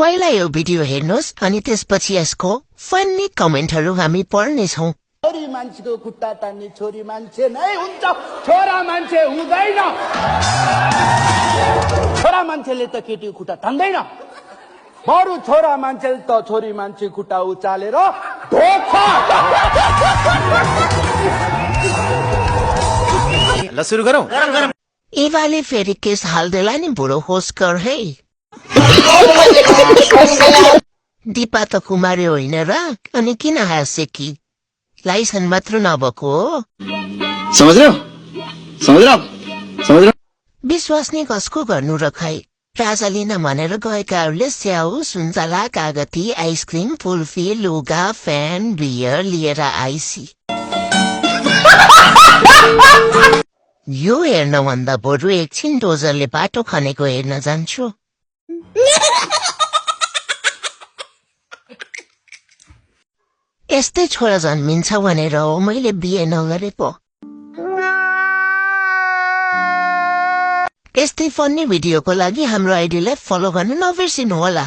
पहिला यो भिडियो हेर्नुहोस् अनि त्यसपछि यसको फन्नी कमेन्टहरू हामी पढ्नेछौँ। छोरी मान्छेको खुट्टा तान्ने छोरी मान्छे नै हुन्छ, छोरा मान्छे हुँदैन। छोरा मान्छेले त केटीको खुट्टा तान्दैन, बरु छोरा मान्छेले त छोरी मान्छे खुट्टा उचालेर धोका। ल सुरु गरौँ। एवाले फेरि केस हाल्देला नि बुढो होस कर है। दिपा त कुमारी होइन र, अनि किन हाँसे कि लाइसेन्स मात्र नभएको हो। विश्वास नै कसको गर्नु र खै। राजाले नमानेर गएकाहरूले स्याउ, सुन्तला, कागती, आइसक्रिम, कुल्फी, लुगा, फ्यान, बियर लिएर आइसी। यो हेर्नभन्दा बरु एकछिन डोजरले बाटो खनेको हेर्न जान्छु। यस्तै छोरा जन्मिन्छ भनेर हो मैले बिहे नगरेको। यस्तै फन्नी भिडियोको लागि हाम्रो आइडीलाई फलो गर्न नबिर्सिनु होला।